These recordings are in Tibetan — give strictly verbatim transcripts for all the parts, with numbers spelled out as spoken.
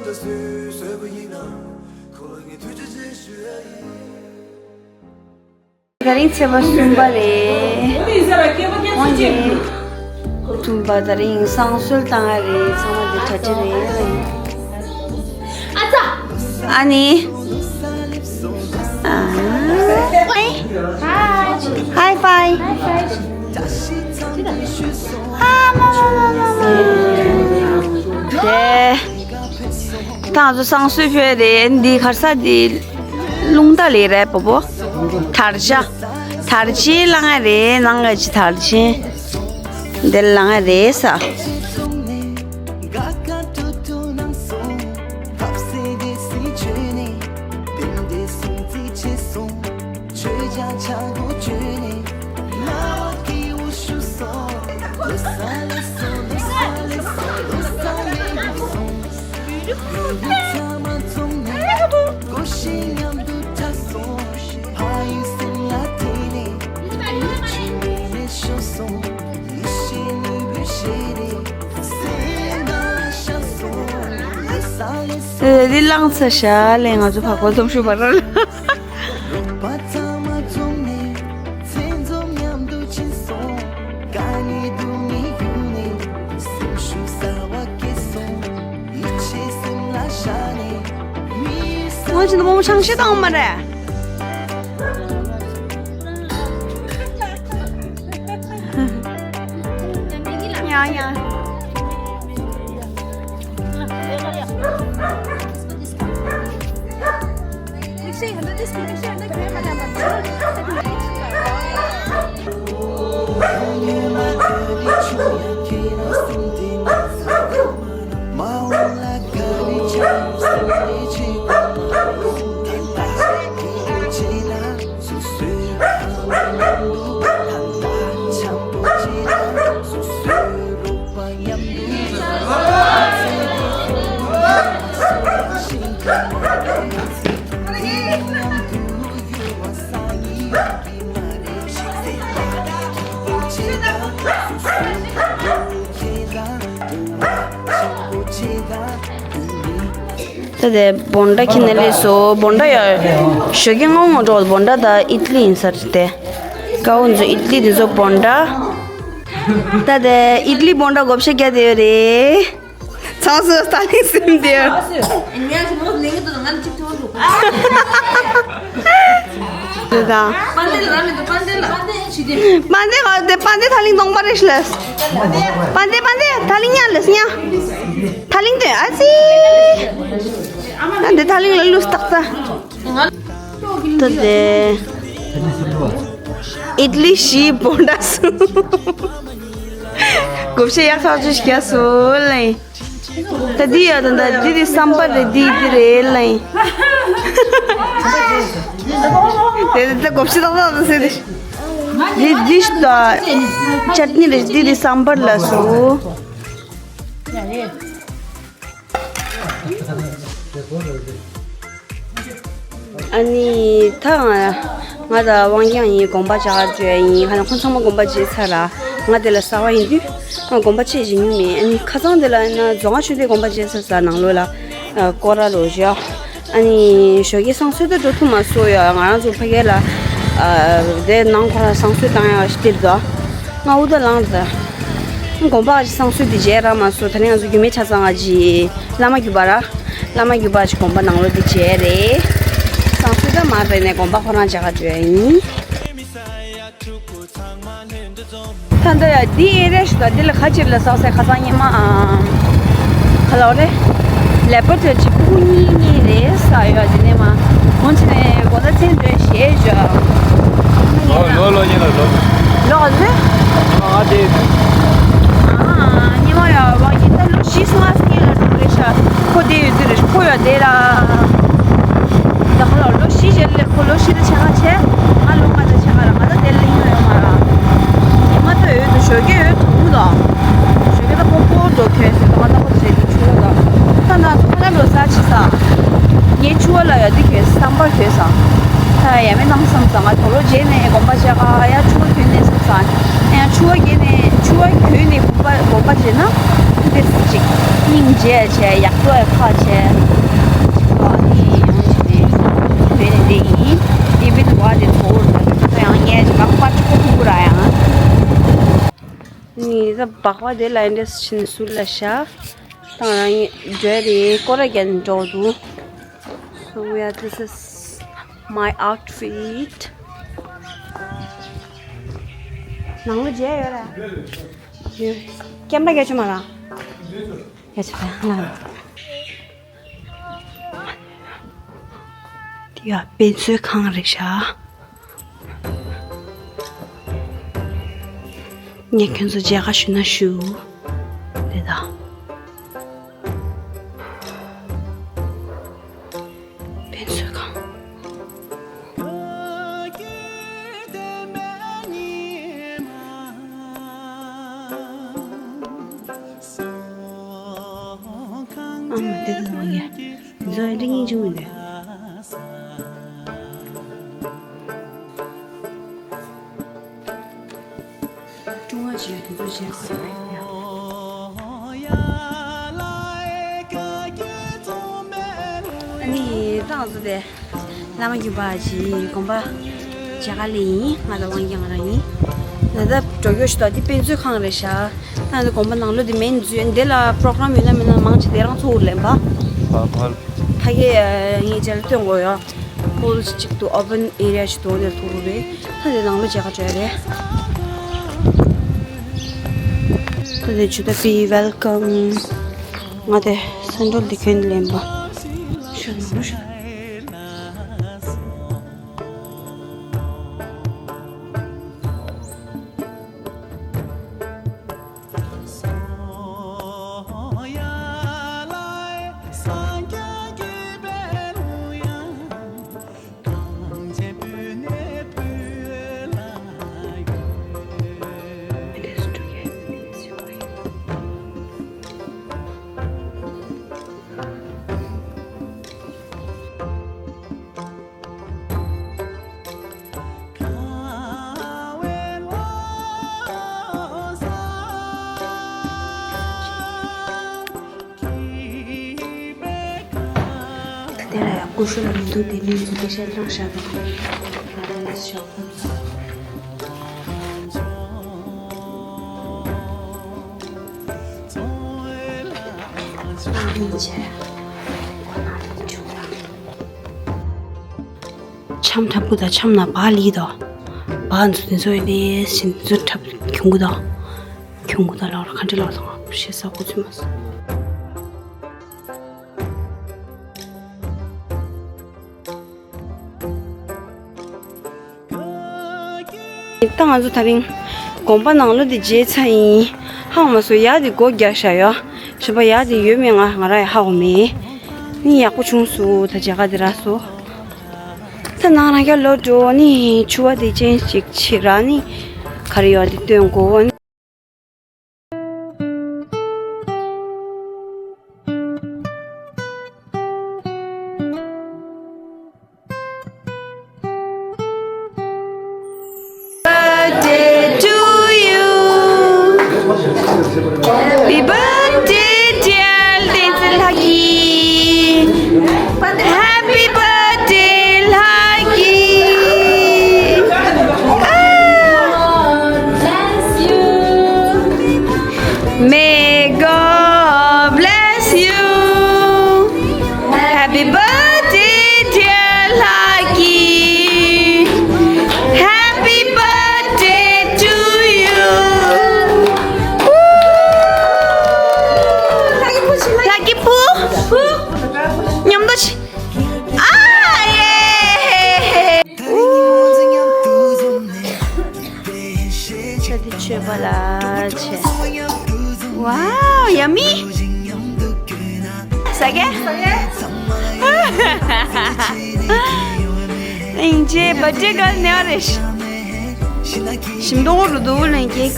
ད་རིང་ཚེས་པ་གསུམ་པ་རེད། འོན་ཏེ་གསུམ་པ་ད་རིང་བསང་གསོལ་བཏང་ཡ་རེད། ཚང་མ་འདི་གྲ་སྒྲིག་རེད། ཨ་ནི། High five. ཨ་མ་མ་མ་མ་མ། དེ། ད་ང་ཚོ་བསང་གསོལ་ཕེབས་རེད། འདི་ག་རེ་ཟ། འདི་རླུང་རྟ་ལེགས་རེད་པོ་པོ། དར་ཆ། དར་ཆེན་བླངས་ཡ་རེད། ནང་ག་ཅི་དར་ཆེན། འདི་བླངས་ཡ་རེད་ས། ཨེ། འདི་བླངས་ཚར་ཤག་ལས། ང་ཚོ་བར་སྐོར་ཙམ་ཞུ་བར་ལ། ང་ཚོ་མོ་ཆང་ཤེས་དང་མ་རེད། ཡ་ཡ། ད་དེ་བོན་ཌ་ཁྱེར་ནས་སླེབས་སོང་། བོན་ཌ་ཡ། ཞོགས་ཀས་སྔ་མོ་འགྲོ་བོན་ཌ་དང་ཨིད་ལི་ཡིན་ས་རེད་དེ། ཀ་བོ་ཚོ་ཨིད་ལི་དེ་ཚོ་བོན་ཌ། ད་དེ་ཨིད་ལི་བོན་ཌ་བགོ་བཤའ་རྒྱག་བསྡད་ཡོད་རེད། ཚང་སོ་སྟ་ལིང་སིམ་དེ། དེ་དང་། པན་དེ་ལ་ར་མི་འདུག་པན་དེ་ལ། པན་དེ་ཆི་དེ། པན་དེ་ག་དེ། པན་དེ་ཐ་ལིང་གདོང་པ་རེད་ཤི་ལས། པན་དེ། པན་དེ་ཐ་ལིང་ཉ་ལས་ཉ། ཐ་ལིང་དེ་ཨ་ཙི། ཨ་འདི་ཐ་ལིང་ལ་ལུས་སྟག་ཙ། ད་དེ། ཨིད་ལི་བཞི་བོན་ཌ་གསུམ། བགོ་བཤའ་ཡག་ཐག་ཆོད་ཞིག་རྒྱག་སོང་ལེ། ད་འདི་ཡ་ད་ད་འདི་དེ་སམ་བར་རེད། འདི་འདི་རེད་ལེ། དེ་དེ་ད་བགོ་བཤའ་ཏག་ཏག་ད་ཟེར་དེ། འདི་འདི་ད་ཅད་ནི་རེད། འདི་དེ་སམ་བར་ལ་སོ། ཨ་ནི་ད་ང་ང་དང་དབང་རྒྱལ་ཡིན། དགོན་པ་བཅར་འགྲོ་ཡིན། ཁ་ན་ཁོང་ཚང་མ་དགོན་པ་བརྗེད་ཚར་ར། ང་དེ་ལ་གསར་པ་ཡིན་དུས་ང་དགོན་པ་ཆེ་ཞིག་ཉུང་མེད། ཨ་ནི་ཁ་སང་དེ་ལ་ན་རྫོང་ཁ་ཆུ་ཚོད་དགོན་པ་བརྗེད་ཚར་ས་ནང་ལོགས་ལ་སྐོར་ར་རོ་བཞག་ཨ་ནི་ཞོགས་ཀས་བསང་གསོལ་ད་འགྲོ་ཐུབ་མ་སོང་ཡ། ང་རང་ཚོ་ཕ་གི་ལ་དེ་ནང་ཁོ་ར་བསང་གསོལ་བཏང་ཡ་ཞིག་དེར་དོ། ང་འུ་ད་ལངས་ད། དགོན་པ་ཅིག་བསང་གསོལ་འདི་མཇལ་རག་མ་སོང་། ད་ནི་ང་ཚོ་རྒྱུད་སྨད་ཆ་ཚང་ང་ཅིག་བླ་མ་རྒྱུད་པ་ར། བླ་མ་རྒྱུད་པ་ཅིག་དགོན་པ་ནང་ལོགས་འདི་མཇལ་རེད། བསང་གསོལ་ད་མར་བས་ནས་དགོན་པ་ཁོ་རང་མཇལ་ག་འགྲོ་ཡ་ཡིན། ད་ད་ཡ་འདི་ཨེ་རེ་ཞིག་ད་འདི་ལ་ཁ་ཕྱིར་ལ་བསགས་སའི་ཁ་སང་ཉི་མ་ཨ། ག་ལ་བ་རེད། ལེ་པར་ཊི་ཅིག་ཕྲུ་གུ་གཉིས་གཉིས་རེད་ས་ཡོད། དེ་ནས་མ་འོན་ཆེ་ནས་གོ་ད་མཚན་འདོད་ཞེས་བརྗོད། ལོ་ལོ་ལོ་ཉིན་ལ་ལོ། ལོ་ག་ཚོད། ང་དེ། ཨ་ཉི་མ་ཡ་བ་ཡིན་ད་ལོ་བཞི་སོང་ཨ་སི་ཉིན་ལ་འགྲོ་རེད་ཤག་ཁོ་དེ་ཡོད་དུས་རེད། ཁོ་ཡ་དེ་ར། ད་ཁོ་ལ་ལོ་བཞི་རྗེས་ལ་ཁོ་ལོ་བཞི་ད་ཆ་ག་བྱས། ང་ལོ་ལྔ་ད་ཆ་ག་ར། ང་ད་དེ་ལ་ཡིན་ཡོད་མ་ར། ཉི་མ་ད་འོད་དུ་ཞོགས་ཀས་འོད་དུ་མུ་ད། ཞོགས་ཀས་ད་ཕོ་ཕོ་འགྲོ་ཁྱོད་ཟེར། ད་ང་ད་ཁོ་ད་བྱས་དུས་ཆུ་བོ་ད། ད་ང་ཚོ་ཁ་ལ་ལོ་ས་ཆི་ས། ངའི་ཆུ་བོ་ལ་ཡ་དེ་ཁྱོད་བསམ་པ་ཁྱོད་ས། ད་ཡ་མེད་ནམ་བསམ་ས། ང་དོ་ལོ་རྗེས་ནས་དགོན་པ་བྱས་ག་ཡ་ཆུ་བོ་ཁྱོད་ནས་བསམ་ས། ཡ་ཆུ་བོ་རྒྱས་ནས་ཆུ་བོ་ཁྱོད་ནས་དགོན་པ་དགོན་པ་བྱས་ན། དེ་ཅིག་སྙིང་རྗེ་ཆེ། ཡག་པོ་ཡག་པོ་ཆེ། ཨ་ནི་ཡང་ཅི་ནས་མེད་ནས་དེ་ཡིན། དེ་བི་ད་བ་དེ་ཚོར་ད་ཡང་ཉལ་ཅི་ག་པ་ཅི་ཁོ་ཐུག་ར་ཡང་། ནི་ད་བག་བ་དེ་ལ་འདྲེས་ཕྱིན་སུ་ལ་ཤ། དང་རང་ཉེ་འདྲེ་རེ་ཀོ་ར་རྒྱན་འགྲོ་འདུག So yeah, this is my outfit. ནང་ལོ་མཇལ་ཡོད་ར། ཡོད། སྐྱེམས་པ་སྐད་ཆ་མ་ར། སྐད་ཆ་ལ། འདི་ཡ་དཔེ་མཛོད་ཁང་རེད་ཤག་ངས་ཁྱོད་ཚོ་མཇལ་ཁ་ཞུ་ན་ཞུ། དེ་ད། དཔེ་མཛོད་ཁང་། ཨ་མ་དེ་ད་མ་ཡ། འཛོ་ཡ་འདི་སྙིང་རྗེ་མོ་འདི། ཀྲུང་ཧྭ་ཞིག་དེ་ཚོ་བཞག་ཟེར་བས་ཡ། ཨ་ནི་ཏང་ཙུ་དེ་བླ་མ་རྒྱུད་པ་ཞིག་དགོན་པ་མཇལ་ཁ་སླེབས་ཡིན། ང་དང་དབང་རྒྱལ་ང་རང་ཡིན། ད་ལྟ་འགྲོ་རྒྱུ་ཞིག་ཏོ་འདི་དཔེ་མཛོད་ཁང་རེད་ཤག་ད་ནི་དགོན་པ་ནང་ལོགས་འདི་མེད་འཛུལ་འདི་ལ་པྲོ་གྲམ་ཡོད་ན་མེད་ན་མང་ཆེ་དེ་རང་ཚོ་འུར་ལེན་པ། ཕ་ཕ་ཕ་གི་ངའི་མཇལ་སྟོན་དགོས་ཡོད། ཧོལ་གཅིག་ཏུ་ཨོ་པན་ཨེ་རི་ཡ་ཞིག་ཏུ་འོ་དེར་ཐུག་རེད། ད་དེ་ནང་ལོ་མཇལ་ཁ་འགྲོ་ཡ་རེད། ད་དེ་ཇུ་ད་པི་ཝེལ་ཀམ། ང་དེ་སན་ཌལ་དེ་གྱོན་ལེན་པ། ཤོད་ནོ་ཤོད། དེ་ལ་ཡང་ཀུ་ཤུ་ལ་མི་འདུག་དེ་ནས་འཛུལ་ཏེ་ཤ་ལངས་ཤ་དང་། འཆམ་འཁྲབ་གུ་དང་འཆམ་ན་བག་ལི་དང་། བག་འཛུ་དེ་ཚོ་ཡོད་དེ་ཞིན་འཛུ་འཁྲབ་གྱོང་གུ་དང་། གྱོང་གུ་དང་ལག་ལ་ག་འདྲ་ལག་དང་ཤེས་ས་གུ་ཚུ་མ་སོང་། ད་ང་ཚོ་དེ་རིང་དགོན་པ་ནང་ལོགས་དེ་མཇལ་ཚར་ཡིན། ཧ་གོ་མ་སོང་། ཡར་དེ་སྒོ་རྒྱག་བཞག་ཡོད། ཞོགས་པ་ཡར་དེ་ཡོད་མེད་ང་ང་རང་ཡང་ཧ་གོ་མེད། ནི་ཡག་པོ་བྱུང་སོང་། ད་མཇལ་ཁ་དེ་རག་སོང་། ད་ནང་རང་རྒྱ་ལོག་འགྲོ་ནི་ཕྱུ་པ་དེ་ཅན་ཞིག་ཕྱིར་རག་ནི་ག་རེ་ཡོད་དེ་སྟོན་དགོས། Birthday to you. Happy birthday, dear Tenzin Lhagi. Happy birthday, Lhagi. Ah. May God bless you. Happy birthday, dear Lucky. Happy birthday to you. Lucky ཕུ། མཉམ་དུ་ཆི། ཨ་ཡེ། ད་འདི་མཆོད་པ་ལ་བྱས། Wow, yummy. ཟ་གི། ཨིན་ཇེ་བར་ཌེ་གལ་ནེ་བ་རེ་ཤི། ཞིམ་མདོག་རུ་འདུག་ལན་ཀེག་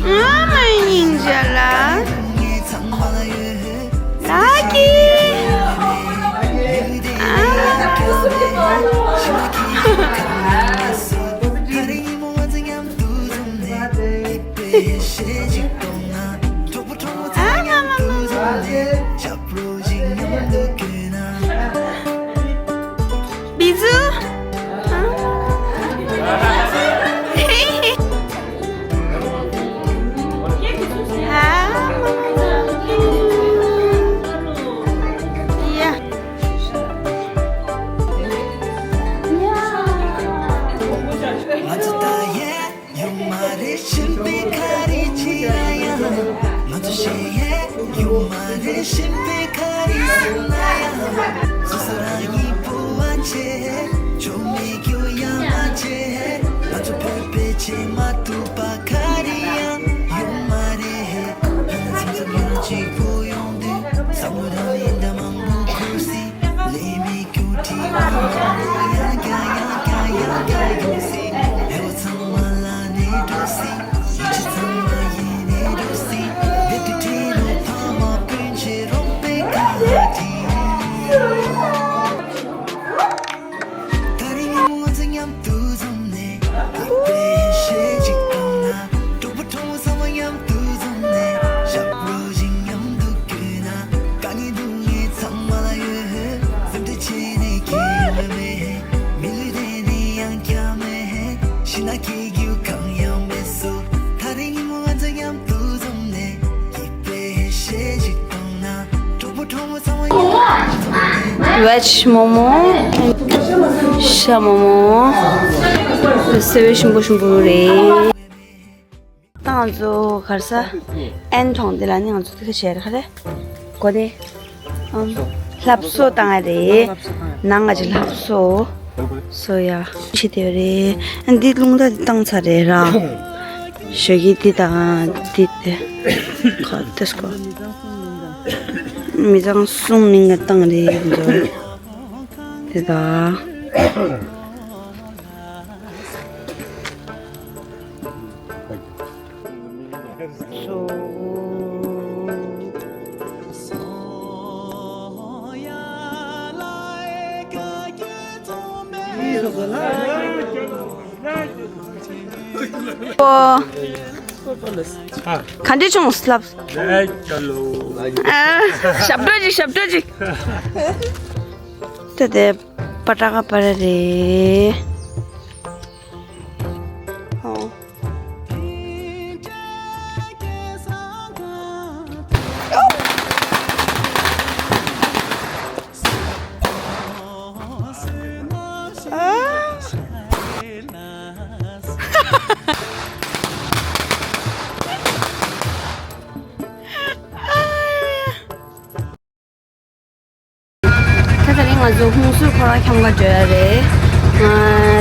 ཨ་མ་ཡིན་ཇ་ལ། ལ་ཀི། ཨ་མ། Veg momo, ཤ་མོ་མོ། སེ་བའི་ཞིམ་པོ་ཞིམ་པོ་རེད། ད་ང་ཚོ་ག་རེ་ཟ། ཨན་གྲོང་སྡེ་ལ་ནི་ང་ཚོ་དེ་ག་བྱས་རེད་ག་རེ། གོ་ནི། ཨམ། ལྷ་བཟོ་བཏང་ཡ་རེད། ནང་ང་ཅིག་ལྷ་བཟོ། བཟོ་ཡ། ཕྱི་དེ་རེད། ཨ་འདི་རླུང་རྟ་འདི་བཏང་ཚར་རེད་ར། ཞོགས་ཀྱི་འདི་དང་འདི་དེ། ག་ཏེས་གོ། མི་ཚང་གསུམ་མིང་ང་བཏང་རེད་འདི་ཚོ། དེ་དང་། ག་འདྲ་བྱུང་ལབ། ཞབས་བྲོ་ཅིག་ཞབས་བྲོ་ཅིག་ད་དེ་པ་ཏྲ་ཀ་པ་ར་རེད། ཨོ། ད་དེ་རིང་ང་ཚོ་ཧུན་སུར་ཁོ་རང་འཁྱམ་ག་འགྲོ་ཡ་རེད། ང་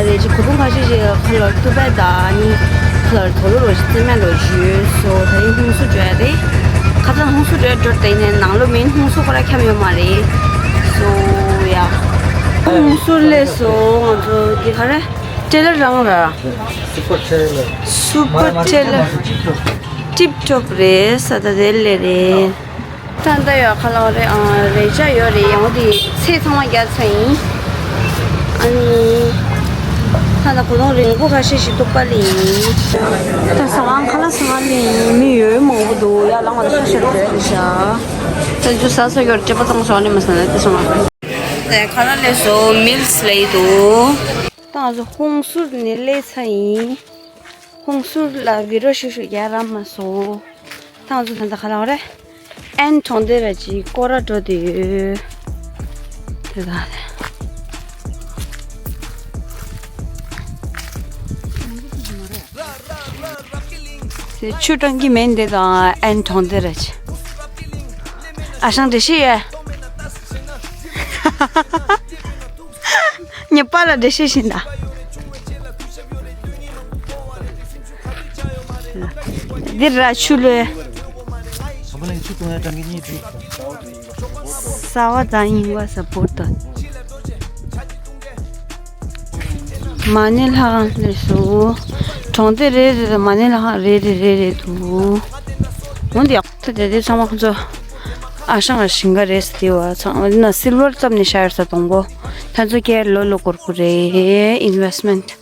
རེད་ཅིག་གོ་དུང་ཁ་ཤས་ཤིག་ཁ་ལོར་ཏུ་པའི་ད་ནི་ཁ་ལོར་དོ་ལོ་རོ་ཞིག་རྩི་མེད་ལོ་ཞུས་སོ། དེ་རིང་ཧུན་སུར་འགྲོ་ཡ་རེད། ཁ་སང་ཧུན་སུར་འགྲོ་ཡ་འགྲོ་དེ་ནས་ནང་ལོ་མིན་ཧུན་སུར་ཁོ་རང་འཁྱམ་ཡོད་མ་རེད། སོ་ཡ། ཧུན་སུར་སླེབས་སོ། ང་ཚོ་དེ་ག་རེ་ཀྲེ་ལར་རང་ར། སུ་པར་ཀྲེ་ལར། སུ་པར་ཀྲེ་ལར། ཊིབ་ཊོབ་རེད། ས་ད་དེ་ལས་རེད། ད་ལྟ་ཡོད་ཁ་ལོ་རེ་ཨ་རེ་ཆ་ཡོད་རེད། ཡང་དེ་ཚེས་ཚང་མ་རྒྱག་ཚར་ཡིན། ཨ་ནི། ད་ལྟ་གོ་ལོང་རིང་པོ་ཁ་ཤས་ཤིག་ཐུག་པ་ལ་ཡིན། ད་ཟ་ཁང་ཁ་ལག་ཟ་ཁང་ལ་ཡིན། མི་ཡོད་མང་པོ་འདུག་ཡར་ལངས་པ་ད་ཁ་ཤས་རེད་ཤག་ད་ཚོ་ཟ་ས་ཡོད་སྤྲད་པ་བཏང་སོང་ནི་མ་ཟ་ན་དེ་སོང་ང་། དེ་ཁ་ལག་ལས་བཟོ་མིལ་སི་ལ་ཡི་འདུག་ད་ང་ཚོ་ཧུན་སུར་ནས་སླེབས་ཚར་ཡིན། ཧུན་སུར་ལ་བི་རོ་ཤུ་ཤུ་རྒྱག་རག་མ་སོང་། ད་ང་ཚོ་ད་ལྟ་ག་ལ་བ་རེད། ཨན་གྲོང་སྡེ་ར་ཅིག་སྐོར་ར་འགྲོ་བསྡད་ཡོད། དེ་དང་། དེ་ཆུ་སྤྲང་གི་མེད་འདི་དང་ཨན་གྲོང་སྡེ་ར་ཅིག་ཨ་ཞང་འགྲེལ་བཤད་ཡོད། ངའི་པཱ་ལགས་འགྲེལ་བཤད་བྱེད་ད། འདི་ར་ཆུ་ལོས། གཟའ་པ་དང་ཉིན་གུང་ས་པོར་ཏོན། མ་ཎི་ལྷ་ཁང་སླེབས་སོང་། གྲོང་སྡེ་རེ་རེ་ལ་མ་ཎི་ལྷ་ཁང་རེ་རེ་རེ་རེ་འདུག་འོན་ཏེ་ད་དེ་དེ་ཚང་མ་ཁོ་ཚོ་ཨ་ཞང་ལ་ཞིང་ཁ་རེད་ཟེར་དེ་བ་ཚང་མ་ན་སིལ་ཝར་བརྩམས་ནས་བཞག་ཡོད་ས་དང་པོ། ད་ཚོ་ཁྱེད་ལོ་ལོ་སྒོར་སྒོར་རེད། ཨིན་ཝེ་སི་མེན་ཊི།